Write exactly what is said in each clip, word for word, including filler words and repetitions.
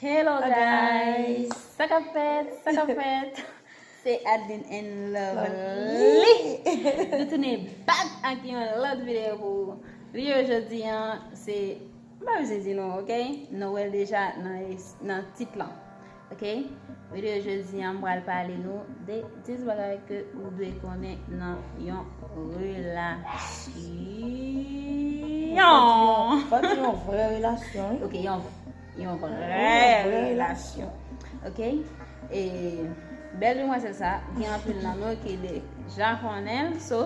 Hello guys! Sa k ap fèt? Sa k ap fèt? Se Adeline and Lovely. Nou tounen back ak yon lòt videyo pou ou. Videyo jodi an, se, m pa bezwen di nou, ok? Nou wè l deja nan, nan tit lan. Ok? Videyo jodi an, m pral pale nou de dis bagay ke ou dwe konnen nan yon relasyon. Fò di yon, fò di yon vrè relasyon, wi. Ok, yon, yon vrè relasyon. Ok? E bèl demwazèl sa, gen anpil nan nou ki deja konnen l, so,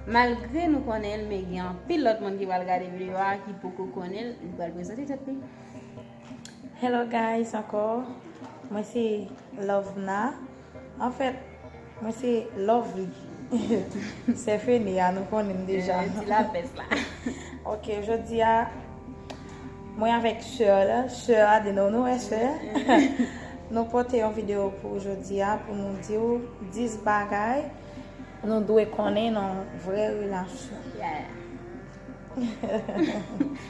malgre nou konnen l, men gen anpil lòt moun ki pral gade videyo a ki poko konnen l, li pral prezante tèt li. Hello guys, ankò. Mwen se Lovna. Anfèt, mwen se Lovely. Sè Fene a, nou konnen m deja. Eh, ti lapès la. Ok, jodi a, mwen avèk sè la. Sè a, de nou, nou wè sè. Nou pote yon videyo pou jodi a, pou nou di w dis bagay nou dwe konnen nan vrè relasyon. Yeah.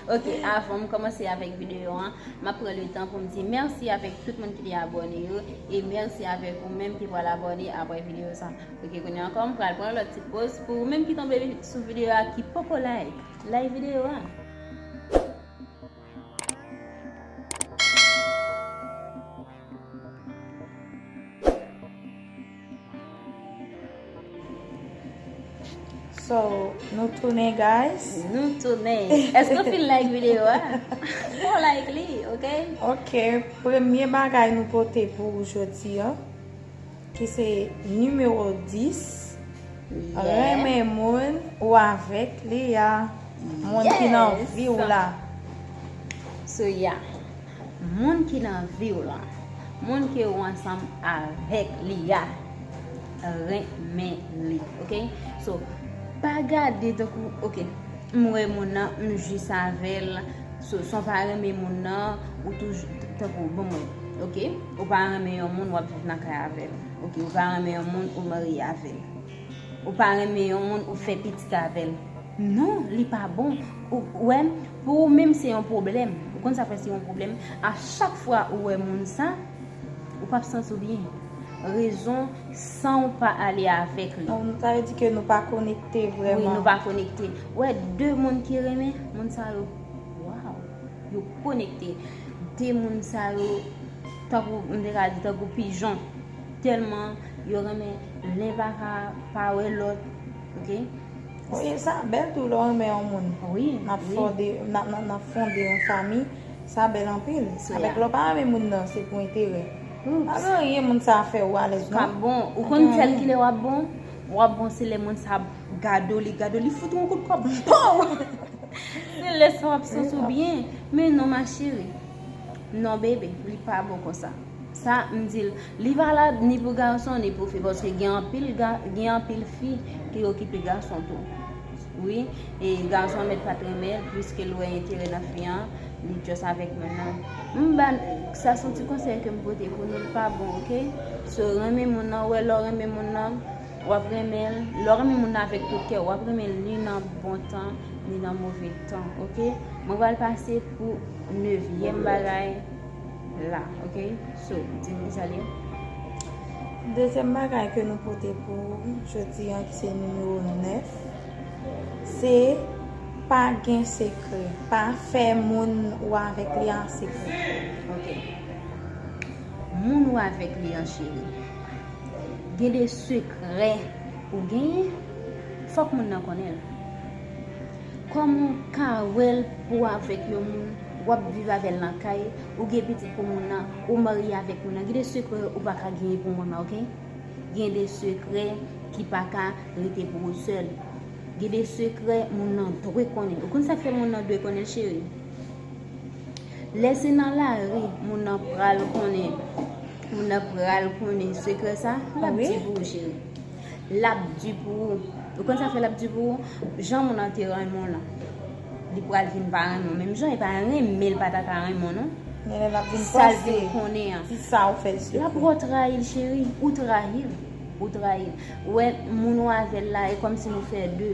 Ok, avan m kòmanse avèk videyo an, m ap pran le tan pou m di mèsi avèk tout moun ki te abòne yo, e mèsi avèk ou menm ki pral abòne apre videyo sa. Ok, kounye a ankò, m pral pran lòt ti poz pou ou menm ki tonbe sou videyo a ki poko like. Like videyo a. So, nou tounen, guys. Nou tounen. Èske w fin like videyo a? Fò w like li, ok? Ok, premye bagay nou pote pou ou jodi a, ki se nimewo dis, yeah, renmen moun ou avèk li a, moun ki nan vi w la. So, yeah. Moun ki nan vi w la, moun ke ou ansanm avèk li a, renmen li, ok? So, pa gade tankou, ok, m wè moun nan, m jis avè l, so, san w pa renmen moun nan, ou toujou, tankou, bon, mwen, ok? Ou pa renmen yon moun, w ap viv nan kay avè l, ok? Ou pa renmen yon moun, ou marye avè l. Ou pa renmen yon moun, ou fè pitit avè l. Non, li pa bon. Ou, ou wè, pou ou menm se yon pwoblèm. Ou konn sa fè se yon pwoblèm? A chak fwa ou wè moun sa, ou p ap santi w byen. Rezon, san w pa ale avèk li. Donk, sa vle di ke nou pa konekte vrèman. Wi, nou pa konekte. Ou wè, de moun ki renmen, moun sa yo, waw, yo konekte. De moun sa yo, tankou, m te ka di, tankou pijon. Tèlman yo renmen len pa ka pa wè lòt, ok? Wi, sa bèl tou lè w renmen yon moun. Wi, n ap wi. Fòde, n ap, n ap, n ap fonde yon fanmi, sa bèl anpil. So, avèk yeah. Lè w pa renmen moun nan, se pou enterè. Oops. Pa gen anyen moun sa a fè ou alèz, non? Ka bon, ou konn sèl kilè w ap bon? W ap bon se lè moun sa a gade w, li gade w, li fout ou yon kout kòb. Pow! Se lè sa w ap santi w byen. Men non, ma chérie. Non, bebe, li pa bon konsa. Sa, m di l, li valab ni pou gason, ni pou fi, paske gen anpil ga-, gen anpil fi ki okipe gason tou. Wi, e gason an mèt pa t renmen l, piske l wè enterè nan fi an, li just avèk moun nan. M ba, sa se yon ti konsèy ke m pote pou nou, l pa bon, ok? So, renmen moun nan, wè lè w renmen moun nan, w ap renmen l. Lè w renmen moun nan avèk tout kè w, w ap renmen l ni nan bon tan, ni nan move tan, ok? Mwen pral pase pou nevyèm bagay la, ok? So, di m kisa l ye. Dezyèm bagay ke nou pote pou jodi an, ki se nimewo nèf, se pa gen sekrè. Pa fè moun ou avèk li an sekrè. Ok. Moun ou avèk li an, cheri. Gen de sekrè ou genyen, fòk moun nan konnen l. Kòman w ka wè l pou w avèk yon moun, w ap viv avè l nan kay, ou gen pitit pou moun nan, ou marye avèk moun nan, gen de sekrè ou pa ka genyen pou moun nan, ok? Gen de sekrè ki pa ka rete pou ou sèl. Gen de sekrè moun nan dwe konnen. Ou konn sa k fè moun nan dwe konnen l, cheri? Lè se nan lari, moun nan pral konnen, moun nan pral konnen sekrè sa, l ap di pou ou, cheri. L ap di pou ou. Ou konn sa k fè l ap di pou ou? Jan moun nan te renmen w lan, li pral vin pa renmen w menm jan, e pa renmen l pa ta ka renmen w, non. Sa l vin konnen an. L ap wè w trayi l, cheri. Ou trayi l. Ou trayi l. Ou wè, moun ou avè l la, e kòmsi nou fè de.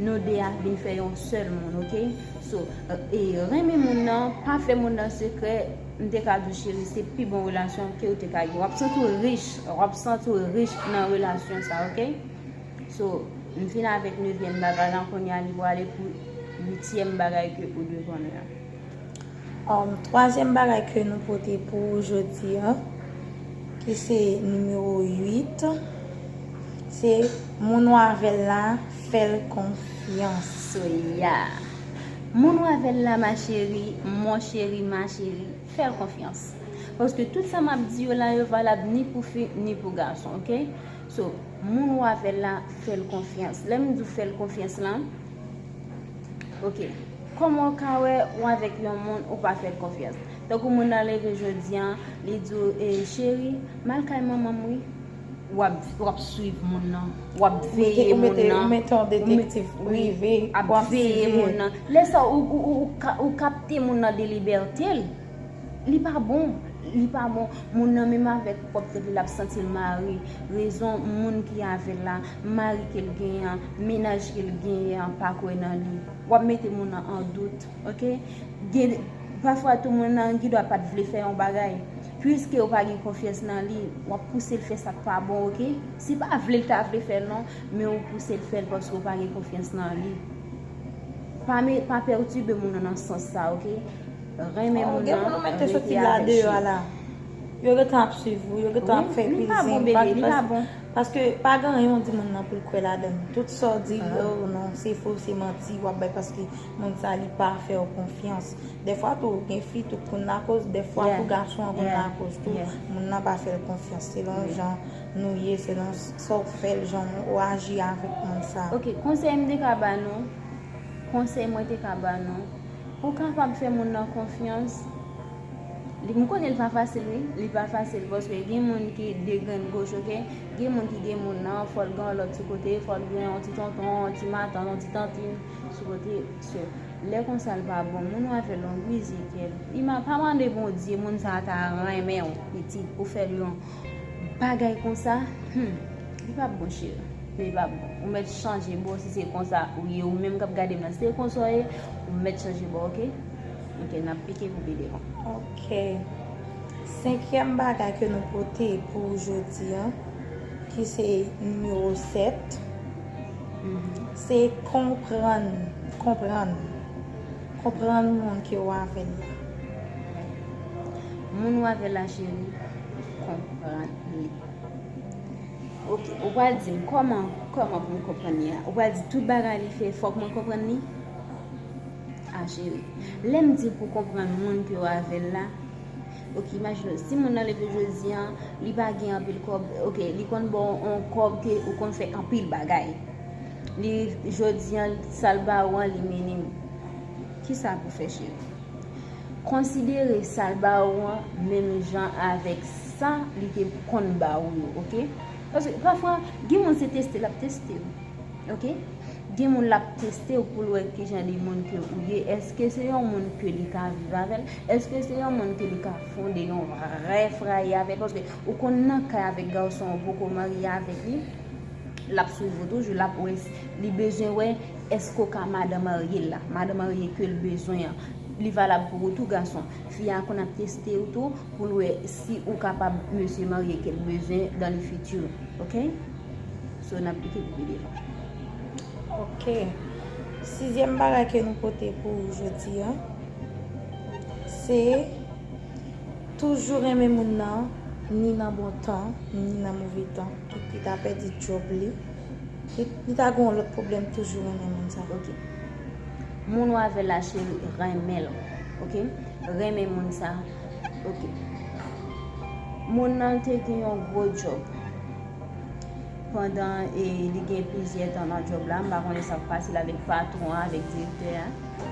nou de a vin fè yon sèl moun, oke? So, e renmen moun nan, pa fè moun nan sekrè, m te ka di w, cheri, se pi bon relasyon ke w te ka gen. W ap santi w rich, w ap santi w rich nan relasyon sa, oke? So, m fin avèk nevyèm bagay lan, kounye a li prale pou uityèm bagay ke ou dwe konnen an. Um, twazyèm bagay ke nou pote pou jodi a, ki se nimewo uit, se moun ou avè l la, fè l konfyans. So, yeah. Moun ou avè l la, ma chérie, mon chéri, ma chérie, fè l konfyans. Paske tout sa m ap di yo la, yo valab ni pou fi, ni pou gason, oke? So, moun ou avè l la, fè l konfyans. Lè m di w fè l konfyans la, oke. Kòman w ka wè ou avèk yon moun ou pa fè l konfyans? Tankou moun nan leve jodi a, li di w, e, cheri, m al kay manman m wi. W ap, w ap swiv moun nan, w ap veye moun nan. Ou mete yon detektif prive, w ap veye moun nan. Lè sa, ou, ou, ou, ou ka- ou kapte moun nan de libète l. Li pa bon, li pa bon. Moun nan menm avèk pwòp tèt li, l ap santi l mare. Rezon moun ki avè l la, mari ke l genyen an, mennaj ke l genyen an pa kwè nan li. W ap mete moun nan an dout, oke? Gen, pafwa tou moun nan gendwa pa t vle fè yon bagay. Piske ou pa gen konfyans nan li, w ap pouse l fè sa k pa bon, oke? Se pa vle l ta vle fè l non, men ou pouse l fè l paske ou pa gen konfyans nan li. Pa me, pa pètibe moun nan nan sans sa, oke? Renmen moun nan, rete avèk cheri. Gen moun ou mete soti la deyò a la. Yo gentan ap swiv ou, yo gentan ap fè pil zen. Paske pa gen anyen ou di moun nan pou l kwè ladan l. Tout sa w di, oh non, se fo, se manti, w ap bay paske moun sa li pa fè w konfyans. Dèfwa tou, gen fi tou k konn lakoz, dèfwa tou gason an konn lakoz tou. Moun nan pa fè l konfyans selon jan nou ye, selon sa w fè l, jan w aji avèk moun sa. Oke, konsèy m te ka ba nou, konsèy mwen te ka ba nou, pou w kapab fè moun nan konfyans, li, m konnen l pa fasil wi, li pa fasil paske gen moun ki de grenn goch, oke? Gen moun ki gen moun nan, fò l gen yon lòt sou kote, fò l gen yon ti tonton, yon ti matant, yon ti tantin sou kote. So, lè konsa l pa bon, moun ou avè l lan gwize kè l. Li ma pa mande Bondye moun sa ta renmen w, pitit, pou fè l yon bagay konsa, hmm, li p ap bon cheri. Li p ap bon. Ou mèt chanje bò si se konsa ou ye. Ou menm k ap gade m nan, si se konsa w ye, ou mèt chanje bò, oke? Oke, n ap pike pou pi devan. Oke. Senkyèm bagay ke nou pote pou jodi a, ki se nimewo sèt, se konprann, konprann, konprann moun ke w avè l la. Moun ou avè l la, cheri, konprann li. Oke, ou pral di m kòman, kòman pou m konprann li a? Ou pral di tout bagay li fè, fòk mwen konprann li? A cheri, lè m di pou konprann moun ke w avè l la, oke, imajine w, si moun nan leve jodi a, li pa gen anpil kòb, oke, li konn ba w yon kòb ke ou konn fè anpil bagay. Li, jodi a, sa l ba ou an, li minim. Kisa pou fè, cheri? Konsidere sa l ba ou an menm jan avèk sa li te konn ba ou yo, oke? Paske pafwa, gen moun se teste l ap teste w, oke? Gen moun l ap teste w pou l wè ki jan de moun ke ou ye. Èske se yon moun ke li ka viv avè l? Èske se yon moun ke li ka fonde yon vrè fwaye avè l? Paske ou konn nan kay avèk gason ou poko marye avèk li, l ap swiv ou toujou, l ap wè, li bezwen wè èske w ka madanmarye l la, madanmarye ke l bezwen an. Li valab pou ou tou gason. Fi a konn ap teste w tou pou l wè si ou kapab mesye marye ke l bezwen dans le futur, oke? So, n ap pike pou pi devan. Oke. Sizyèm bagay ke nou pote pou jodi a, se toujou renmen moun nan, ni nan bon tan, ni nan move tan. Kit li ta pèdi djòb li, kit li ta gen yon lòt pwoblèm, toujou renmen moun sa. Oke. Moun ou avè l la, cheri, renmen l. Oke? Renmen moun sa. Oke. Moun nan te gen yon gwo djòb. Pandan, e, li gen plizyè tan nan djòb la, m pa konnen sa k pase l avèk patwon an, avèk direktè a,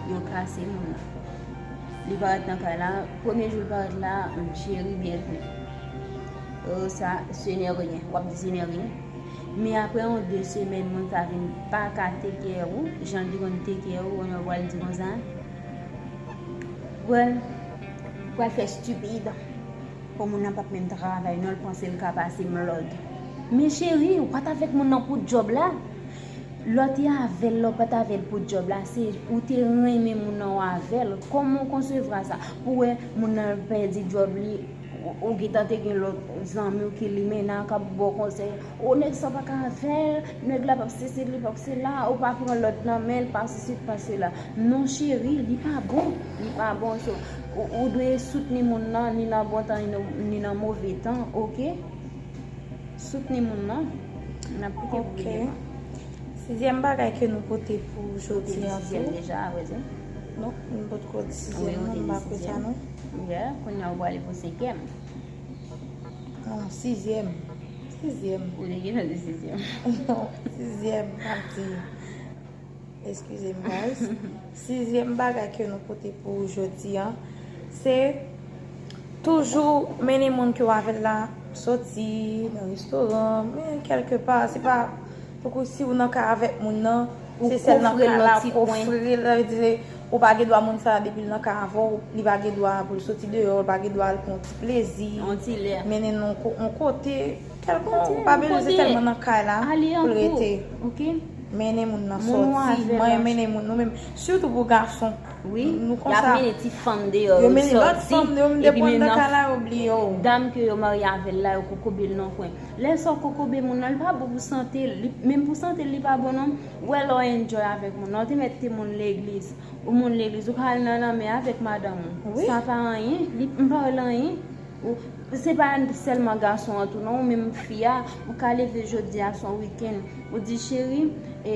yo kase moun nan. Li parèt nan kay la, premye jou l parèt la, m cheri byen vini. Oh, sa, ce n'est rien. W ap di ce n'est rien. Men apre yon de semèn, moun sa vin pa ka take care ou, jan l te konn take care ou, kounye a w pral di konsa, well, pral fè stupid. Bon, moun nan p ap menm travay non, l panse l ka pase m lòd. Men cheri, ou pa t avèk moun nan pou djòb la. Lè w te avè l la, w pa t avè l pou djòb la, se ou te renmen moun nan, w avè l. Kòman w konsevwa sa? Pou w wè moun nan pèdi djòb li, ou, ou gentan te gen lòt zanmi w ki limena k ap ba w konsèy. O, nèg sa w pa ka avè l, nèg la p ap sesi, li p ap sela, ou pa pran lòt nan men l, pa sesi, pa sela. Non cheri, li pa bon, li pa bon. So, ou, ou dwe soutni moun nan, ni nan bon tan, ni nan, ni nan move tan, oke? Soutni moun nan. N ap kite pou li devan. Sizyèm bagay ke nou pote pou jodi an tou. Sizyèm deja, a vrè di. Non, nou potko di sizyèm non, m pa kwè sa non. Yeah, kounye a ou prale pou senkyèm. Non, sizyèm. Sizyèm. Ou te gentan di sizyèm. Non, sizyèm, m ap di. Eskize m, guys. Sizyèm bagay ke nou pote pou jodi an, se toujou mennen moun ke w avè l la soti nan restoran, men kèlke pa, se pa tankou si w nan kay avèk moun nan, se sèl nan kay la, ou ofri l, sa vle di, ou pa gen dwa moun sa a, depi l nan kay avè w, li pa gen dwa pou l soti deyò, li pa gen dwa al pran yon ti plezi, mennen nou yon kote, kèlkonk, ou pa bezwen se sèlman nan kay la pou l rete. Mennen moun nan sòti, manyen mennen moun, nou menm, sitou pou gason. Wi, nou konsa. Y ap mennen ti fanm deyò, yo mennen lòt fanm deyò, m depi w nan kay la, yo bliye w. Dam ke yo marye avè l la, yo kokobe l nan kwen. Lè sa w kokobe moun nan, li pa bon pou sante l, li, menm pou sante l, li pa bon non. Ou wè lè w enjoy avèk moun nan, ou te mèt te moun legliz, ou moun legliz, ou ka al nan lanmè avèk madanm ou. Sa pa anyen, li, m pa wè l anyen. Ou, se pa sèlman gason an tou non, ou menm fi a, ou ka leve jodi a se yon wikenn. Ou di, cheri, e,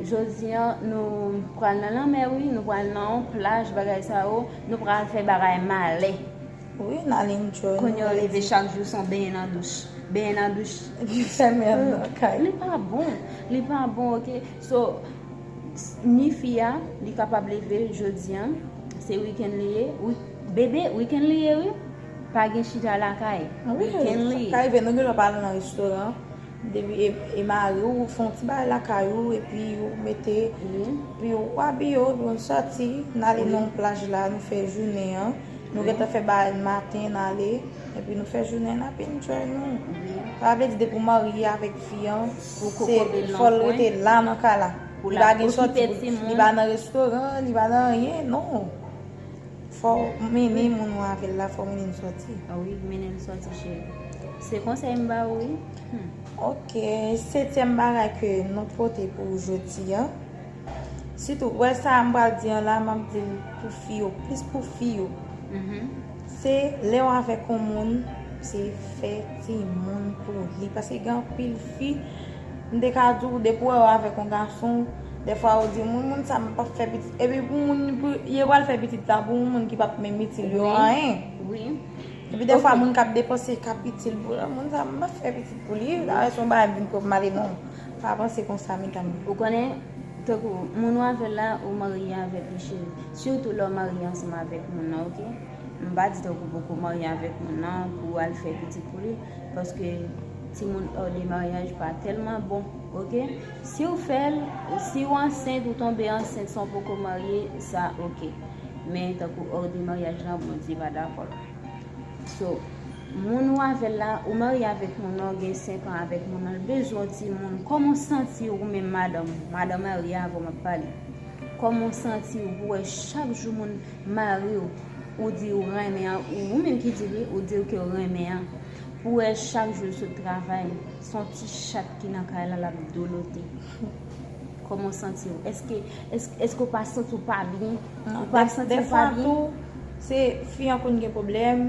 jodi a nou pral nan lanmè wi, nou pral nan yon plaj, bagay sa yo, nou pral fè bagay malè. Wi, n al enjoy. Kounye a w leve chak jou se yon benyen nan douch. Benyen nan douch. Li fèmen nan kay. Li pa bon. Li pa bon, oke? So, ni fi a, li kapab leve jodi a, se wikenn li ye. Wi, bebe, wikenn li ye, wi. Pa gen chita lakay. Wikenn li ye. Sa ka rive, nou gen dwa pa al nan restoran. Depi e, e mari w fè yon ti bagay lakay ou, epi ou mete, epi ou abiye w, epi nou sòti, n ale nan yon plaj la, nou fè jounen an. Nou gentan fè bagay maten, n ale, epi nou fè jounen, n ap enjoy nou. Sa vle di depi w marye avèk fi an, se fò l rete la nan kay la. Li pa gen sòti pou li, li pa nan restoran, li pa nan anyen, non. Fò w mennen moun ou avè l la, fò w mennen l sòti. A wi, mennen l sòti, cheri. Se konsèy m ba ou, wi. Hmm. Ok, setyèm bagay ke nou pote pou jodi a. Sitou, wè sa m pral di an la, m ap di l pou fi yo, plis pou fi yo. Se lè w avèk yon moun, se fè timoun pou li. Paske gen anpil fi, m te ka di w, depi w wè w avèk yon gason, dèfwa ou di, moun, moun sa m p ap fè pitit. Epi pou moun, pou, yo pral fè pitit la pou yon moun ki p ap menm itil yo anyen. Wi. Epi dèfwa moun k ap depanse k ap itil pou yo, moun sa m p ap fè pitit pou li. Dayè se yon bagay m vin pwòp m ale non. Pa panse konsa medam yo. Ou konnen, tankou moun ou avè l la, ou marye avèk li cheri. Sitou lè w marye ansanm avèk moun nan, oke? M pa di tankou poko marye avèk moun nan pou w al fè pitit pou li, paske timoun hors de mariage pa tèlman bon, oke? Si w fè l, si w ansent, ou tonbe ansent san w poko marye, sa oke. Men tankou hors de mariage lan, Bondye pa dakò l. So, moun ou avè l la, ou marye avèk moun nan, ou gen senk an avèk moun nan, l bezwen yon timoun. Kòman w santi w ou menm madanm, madanm marye avè w m ap pale? Kòman w santi w pou wè chak jou moun mari w, ou di ou renmen an, ou, ou menm ki di li, ou di w ke w renmen an, pou wè chak jou l sot travay, se yon ti chat ki nan kay la, l ap dolote. Kòman w santi w? Èske, èske, èske w pa santi w pa byen? Ou pa santi w pa byen? Dèfwa tou, se fi an konn gen pwoblèm.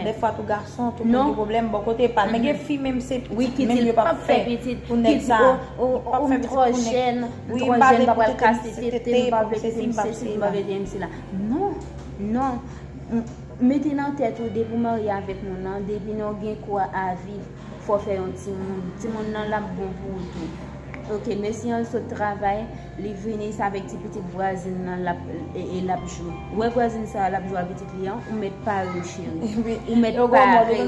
Dèfwa tou gason tou konn gen pwoblèm bò kote pa l. Men gen fi menm se pitit menm yo p ap fè pou nèg sa. Ou m twò jèn, m twò jèn, m pa pral kase tete m, m pa vle tete m sesi, m pa vle tete m sela. Non, non. Mete nan tèt ou, depi w marye avèk moun nan, depi nou gen kwa a viv, fò w fè yon timoun. Timoun nan l ap bon pou ou tou. Oke, mesye an sot travay, li vini, se avèk ti pitit vwazin nan l ap, e, e l ap jwe. Ou wè vwazin sa a l ap jwe ak pitit li an, ou mèt pare w cheri. Ou mèt pare w.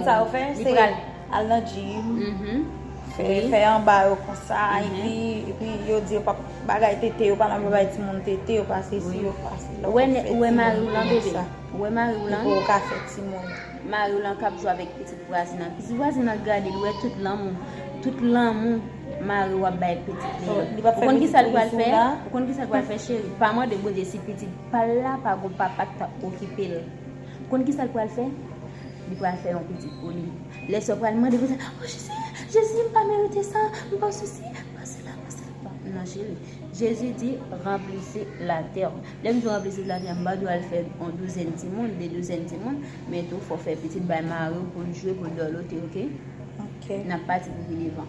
Li pral al nan gym, fè, fè anba yo konsa, epi, epi yo di yo p ap bagay tete, yo pa nan bagay timoun tete, yo pa sesi, yo pa sela. Ou wè mari w lan, bebe? Ou wè mari w lan? Ou ka fè timoun. Mari w lan k ap jwe avèk pitit vwazin nan. Pitit vwazin nan gade l, wè tout lanmou, tout lanmou Mari w ap bay pitit li an. Ou konn ki sa l pral fè? Ou konn ki sa l pral fè, cheri? Pa mande Bondye si pitit pa l la pa gon papa k t ap okipe l. Ou konn ki sa l pral fè? Li pral fè yon pitit pou li. Lè sa w pral mande pou sa, "Oh, Jezi, Jezi, m pa merite sa, m pa sesi, m pa sela, m pa sela." Non, cheri. Jezi di, "Ranplisi latè." Lè m di ranplisi latè, m pa di w al fè yon douzèn timoun, de douzèn timoun, men tou fò w fè pitit bay mari w pou l jwe, pou l dòlote, oke? Ok. N ap pati pou pi devan.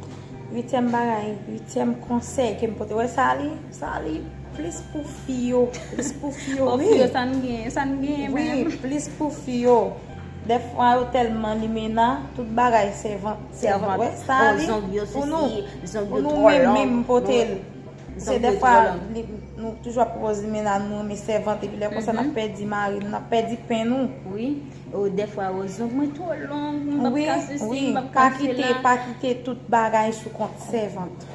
Uityèm bagay, uityèm konsèy ke m pote. Wè sa li, sa li plis pou fi yo, plis pou fi yo, wi. Pou fi yo, sa n gen, sa n gen menm. Wi, plis pou fi yo. Dèfwa yo tèlman limena, tout bagay sèvant, sèvant. Wè sa li, pou nou, pou nou menm, menm m pote l. Se dèfwa nou toujou ap pwopoze limena, nou renmen sèvant, epi lè konsa n ap pèdi mari nou, n ap pèdi pen nou. Wi. Ou dèfwa, o, zong mwen twò long, m p ap ka sesi, m p ap ka sela. Pa kite, pa kite tout bagay sou kont sèvant.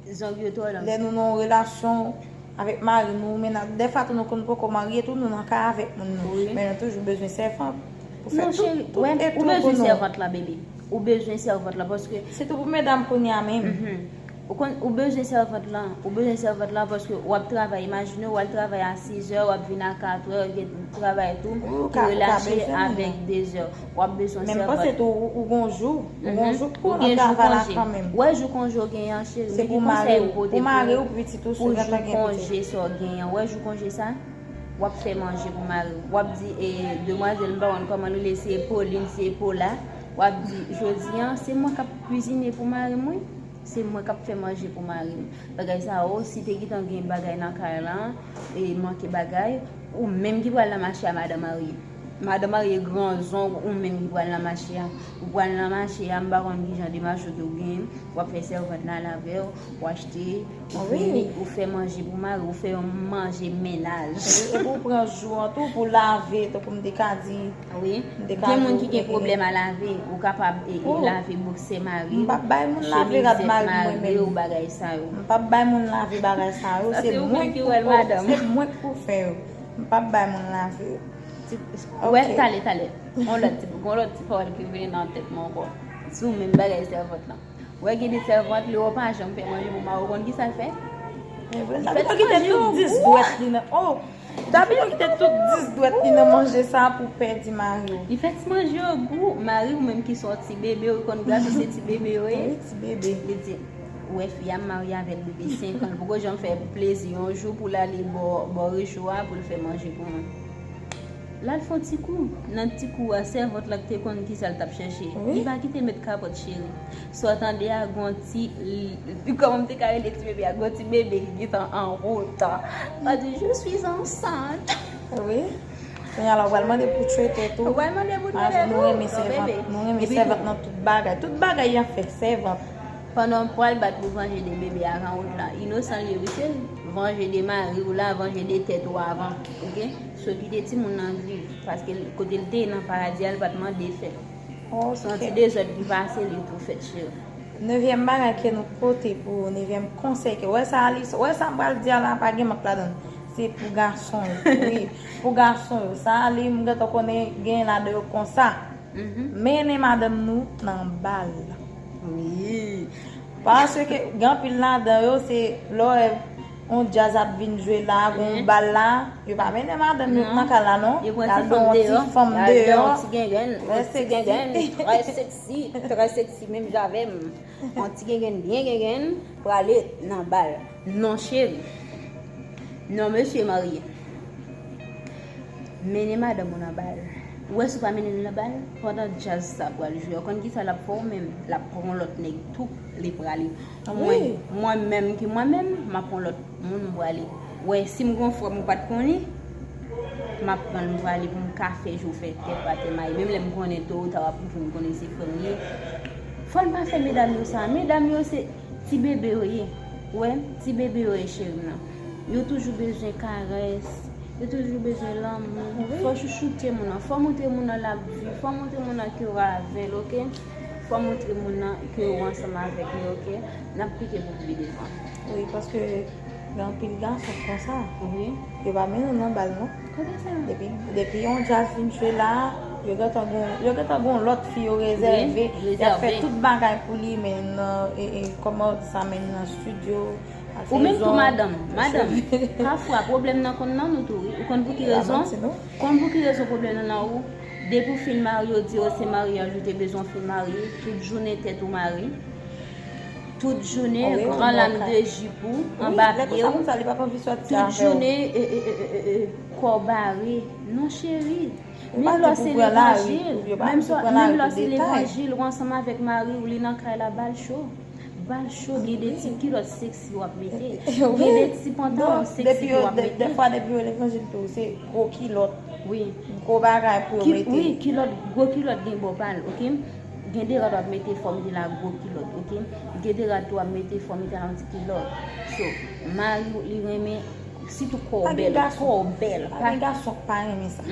Zong yo twò long. Lè nou nan yon relasyon avèk mari nou, men dèfwa tou nou konn poko marye tou, nou nan kay avèk moun nou. Men nou toujou bezwen sèvant pou fè tout, tout etou pou nou. Ou bezwen sèvant la, bebe. Ou bezwen sèvant la, paske sitou pou medam kounye a menm. Ou konn, ou bezwen sèvant lan, ou bezwen sèvant lan paske w ap travay, imajine w al travay a sizè, w ap vin a katrè, w gen travay tou, ou relache avèk dezè, w ap bezwen sèvant. Men m panse tou, ou gon jou, ou gon jou pou nan travay la kanmenm. Ou gen jou konje. Wè jou konje w genyen an, cheri, men ki konsèy m pote pou, pou jou konje sa w genyen an, wè jou konje sa, w ap fè manje pou mari w. W ap di, e, demwazèl, m pa konn kòman l rele, se Pauline, se Paula, w ap di, jodi an, se mwen k ap kwizine pou mari m, wi. Se mwen k ap fè manje pou mari m. Bagay sa yo, si te gentan gen bagay nan kay lan, e manke bagay, ou menm ki pral nan mache a, madan marye. Madan marye, gran zong, ou menm ki pral nan mache a. Ou pral nan mache a, m pa konn ki jan de mache ke w genyen, w ap fè sèvant la lave w, w achte, ou vini, ou fè manje pou mari, ou fè yon manje mennaj. Epi ou pran jou an tou pou lave, tankou m te ka di. Wi. Gen moun ki gen pwoblèm a lave, ou kapab e, e lave boksè mari w, chemiz mari w, bagay sa yo. M p ap bay moun lave bagay sa yo, se mwen k pou, se mwen k pou fè yo. M p ap bay moun lave yo. Wè, talè, talè. Gon lòt ti, gon lòt ti pawòl ki vini nan tèt mwen ankò. Sou menm bagay sèvant lan. Wè, gen de sèvant, lè w pa janm fè manje pou mari w, konn ki sa l fè? Li fè ti manje yo gou. Li fè ti manje yo gou. Li fè ti manje yo gou. Mari w menm ki se yon ti bebe, ou konn gason se ti bebe yo ye. Wi, ti bebe. Li di, ou wè fi a m marye avè l depi senk an, l poko janm fè plezi yon jou pou l ale bò, bò recho a pou l fè manje pou mwen. L al fè yon ti kou. Nan ti kou a, sèvant la ki te konn ki sa l t ap chèche. Li pa kite met kapòt, cheri. Sa w tande a, gon ti, kòman m te ka rele ti bebe a, gon ti bebe ki gentan an wot. Sa di, "Je suis enceinte." Wi. Kounye a la, ou pral mande pou trete tou. Ou pral mande pou trete tou. Nou renmen sèvant, nou renmen sèvant nan tout bagay. Tout bagay y ap fè, sèvant. Pandan w pral bat pou vanje de bebe a nan wot la, inosan l ye, wi, cheri. Vanje de mari w la, vanje de tèt ou avan, oke? Sot kite timoun nan viv, paske kote l te ye nan paradi a, l pa t mande fè. Se yon ti dezòd ki pase, li tou fèt, cheri. Nevyèm bagay ke nou pote pou ou, nevyèm konsèy ke, wè sa, li, wè sa m pral di a la, pa gen mank ladan l. Se pou gason yo, wi, pou gason yo. Sa, li, m gentan konnen gen ladan yo konsa. Mennen madanm nou nan bal. Wi. Paske gen anpil ladan yo, se lè w wè yon djaz ap vin jwe la, gon bal la, yo pa mennen madanm yo nan kay la, non. Yo pran ti fanm deyò. Y al fè yon ti gengèn, yon ti gengèn, trè seksi, trè seksi, menm jan avè m. Yon ti gengèn, byen gengèn, prale nan bal. Non, cheri. Non, mesye marye. Mennen madanm ou nan bal. Ou wè si w pa mennen l nan bal, pandan djaz sa pral jwe, ou konn ki sa l ap fè w menm? L ap pran yon lòt nèg tou, li prale. Mwen, mwen menm ki mwen menm, m ap pran lòt moun, m prale. Ou wè, si m gon frè m ou pa t konnen, m ap pran l, m prale pou m ka fè jou fè tèt pa tè mayi. Menm lè m konnen to ou ta w ap vin konnen se frè m ye. Fò n pa fè medam yo sa. Medam yo se ti bebe yo ye. Ou wè, ti bebe yo ye, cheri m nan. Yo toujou bezwen karès. Yo toujou bezwen lanmou. Wi. Fò chouchoute moun nan. Fò montre moun nan l ap viv. Fò montre moun nan ke w avè l, oke? Fò montre moun nan ke w ansanm avèk li, oke? N ap pike pou pi devan. Wi, paske gen anpil gason konsa. Wi. Yo pa mennen w nan bal, non. Kote sa? Depi, depi yon djaz fin jwe la, Yo gentan gon, yo gentan gon lòt fi yo rezève. Y ap fè tout bagay pou li, men nan, e, e, kòman w di sa, men nan estidyo, al fè zòn, Ou menm tou, madanm. Madanm, pafwa, pwoblèm nan konn nan nou tou, wi. Ou konn pou ki rezon? Konn pou ki rezon pwoblèm nan nan ou? Depi w fin marye, yo di w se maryaj ou te bezwen fin marye, tout jounen tèt ou mare. Tout jounen, gran lam de jip ou, anba pye w. Tout jounen, e, e, e, e, e, kò w bare. Non, cheri. Menm lè w se levanjil, menm lè w se levanjil, ou ansanm avèk mari w, li nan kay la, ba l cho. Ba l cho, gen de ti kilòt seksi w ap mete. Gen de ti pantalon seksi ke w ap mete. Dèfwa, depi yo levanjil tou, se gwo kilòt. Wi. Gwo bagay pou yo mete. Wi, kilòt, gwo kilòt gen bò pa l, oke? Gen de rad w ap mete, fò w mete la gwo kilòt, oke? Gen de rad tou w ap mete, fò w mete la yon ti kilòt. So, mari w, li renmen, sitou kò w bèl, kò w bèl. Pa gen gason k pa renmen sa.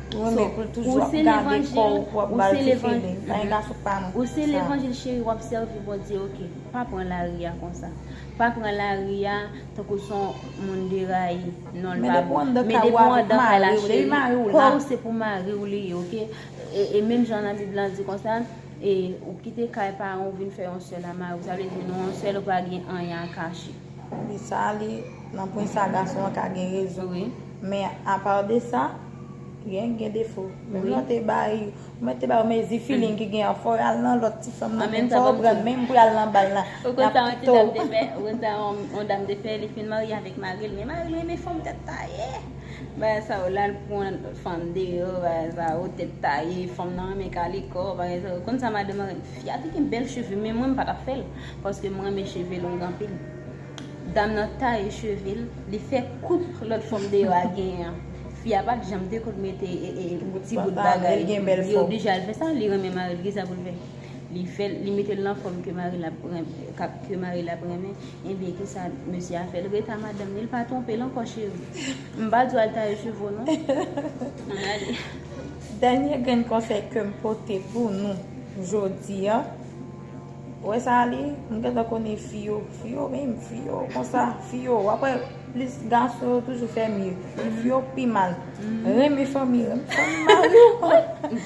Ou renmen pou l toujou ap gade kò w, pou ap ba l ti feeling. Pa gen gason k pa renmen sa. Ou se levanjil, cheri, w ap sèvi Bondye, oke. Pa pran lari a konsa. Pa pran lari a tankou se yon moun deraye. Non, li pa bon. Men depi w anndan kay la, cheri, kò w se pou mari w li ye, oke? E, e menm jan nan Bib la di konsa, e, ou kite kay paran w vin fè yon sèl a mari w. Sa vle di nou yon sèl, ou pa gen anyen a kache. Wi, sa li, nan pwen sa, gason an ka gen rezon. Wi. Men apa de sa, gen, gen defo. Menm lè w te bay, ou mèt te bay yon mezi feeling ki gen an, fò w al nan lòt ti fanm nan, menm fò w pran menm pou y al nan bal la. Ou konn sa yon ti dam te fè, ou konn sa yon, yon dam te fè, li fin marye avèk mari l, men mari l renmen fanm tèt taye. Bagay sa yo, l al pran fanm deyò, bagay sa yo, tèt taye, fanm nan renmen kale kò, bagay sa yo. Ou konn sa madanm an renmen? Fi a te gen bèl cheve, men mwen, m pa t ap fè l, paske m renmen cheve long anpil. Dam nan taye cheve l, li fè koup lòt fanm deyò a genyen an. Fi a pa t janm te konn mete, e, e, ti bout bagay. Li oblije al fè sa, li renmen mari l, kisa pou l fè? Li fè l, li mete l nan fòm ke mari l ap renmen, k ap, ke mari l ap renmen. Ebyen, kisa mesye a fè? L rete a madanm li, l pa twonpe l ankò, cheri. M pa di w al taye cheve w, non. Ann ale. Dènye grenn konsèy ke m pote pou nou jodi a, ou wè sa li, m gentan konnen fi yo, fi yo menm, fi yo konsa, fi yo, w ap wè plis gason yo toujou fè mye. Fi yo pi mal. Renmen fanmi, renmen fanmi mari w.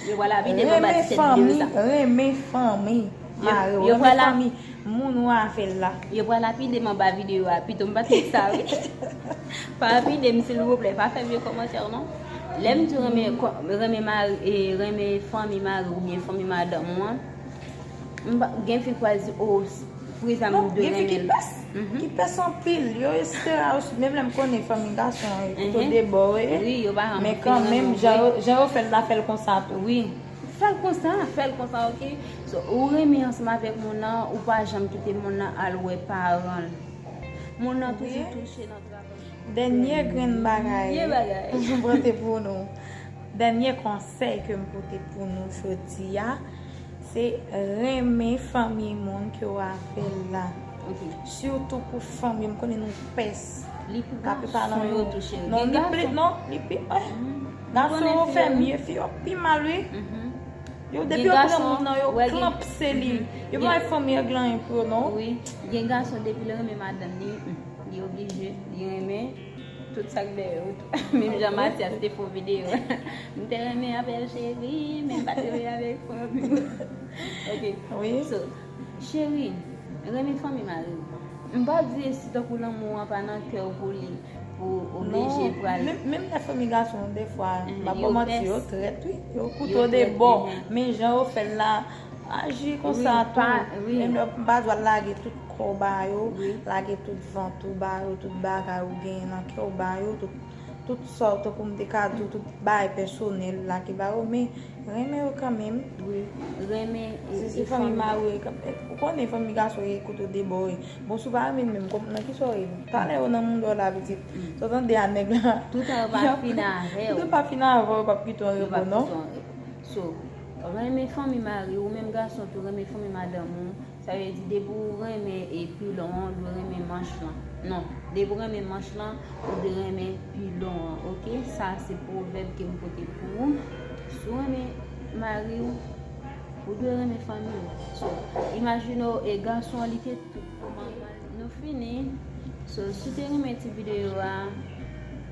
Yo pral lapide m anba ti tèt videyo sa. Renmen fanmi mari w, renmen fanmi moun ou afè l la. Yo pral lapide m anba videyo a, pito m pa t met sa, wi. Pa lapide m, silvouplè, pa fè vye kòmantè, non. Lè m di renmen, renmen mari, e, renmen fanmi mari w oubyen fanmi madanm ou an, M pa, gen fi k pral di, o, Priza m de renmen l. Non, gen fi ki pès, ki pès anpil. Yo, etsetera, menm lè m konnen fanmi gason an, yo pito debò, wi. Wi, yo pa janm fin renmen w vre. Men kanmenm, jan yo, jan yo fè l la, fè l konsa tou. Wi. Fè l konsa, fè l konsa, oke? So, ou renmen ansanm avèk moun nan, ou pa janm kite moun nan al wè paran l. Moun nan toujou touche nan travay ou. Dènye grenn bagay m pote pou nou. Dènye konsèy ke m pote pou nou jodi a, se renmen fanmi moun ke w avè l la. Sitou pou fanm yo, m konnen nou pès. Laplipa nan yo, non, li pli, non, li pi, gason yo fè mye, fi yo pi mal, wi. Yo, depi yo pran moun nan, yo klanpse li. Yo pa wè fanmi an gen anyen pou yo, non. Wi, gen gason, depi l renmen madanm li, li oblije, li renmen tout sa k dèyè yo tou. Menm jan Matyas te fè yon videyo. M te renmen avè l, cheri, men m pa t renmen avèk fanmi w. Ok. Wi. So, cheri, renmen fanmi mari w. M p ap di si tankou lanmou an pa nan kè w pou li, pou w oblije pral. Non, menm, menm lè fanmi gason an, defwa, m p ap ba w manti, yo trèt, wi. Yo koute w de bò. Men jan yo fè l la, aji konsa tou. Menm lè m pa dwe lage tout kò w ba yo, lage tout vant ou ba yo, tout bagay ou genyen nan kè w ba yo, tout, tout sa w, tankou m te ka di w, tout bagay pèsonèl lage ba yo, men renmen yo kanmenm. Wi, renmen e, e fanmi. Si se fanmi mari w, ou konnen fanmi gason yo koute w de bò, wi. Bon, si w pa renmen l menm, nan kisa w renmen? Talè yo nan mounda w la, pitit. Sa w tande a nèg la. Tout tan yo pa fin avè w. Tout tan yo pa fin avè w, yo p ap kite w an repo, non. So, renmen fanmi mari w, ou menm gason tou, renmen fanmi madanm ou. Sa vle di, depi w renmen e pilon an, ou dwe renmen manch lan. Non, depi w renmen manch lan, ou dwe renmen pilon an, oke? Sa se pwovèb ke m pote pou ou. Si w renmen mari w, ou dwe renmen fanmi w. So, imajine w, e gason an, li te tout pou manman l. Nou fini. So, si w te renmen ti videyo a,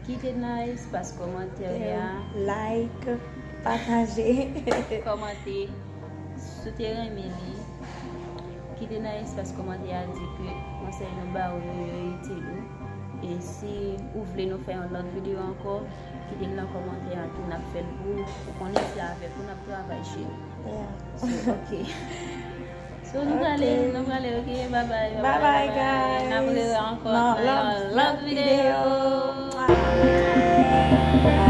kite nan espas kòmantè a. Like. Pataje. Kòmante. Si w te renmen li, kite nan espas kòmantè a di ke konsèy nou ba ou yo, yo itil ou. E si ou vle nou fè yon lòt videyo ankò, kite l nan kòmantè a tou, n ap fè l pou ou. Ou konnen se avèk ou n ap travay, cheri. Yeah. So, ok. So, nou prale, nou prale, ok? Bye bye, Bye bye, guys. N ap rewè ankò Nan nan yon lòt lòt videyo. Bye.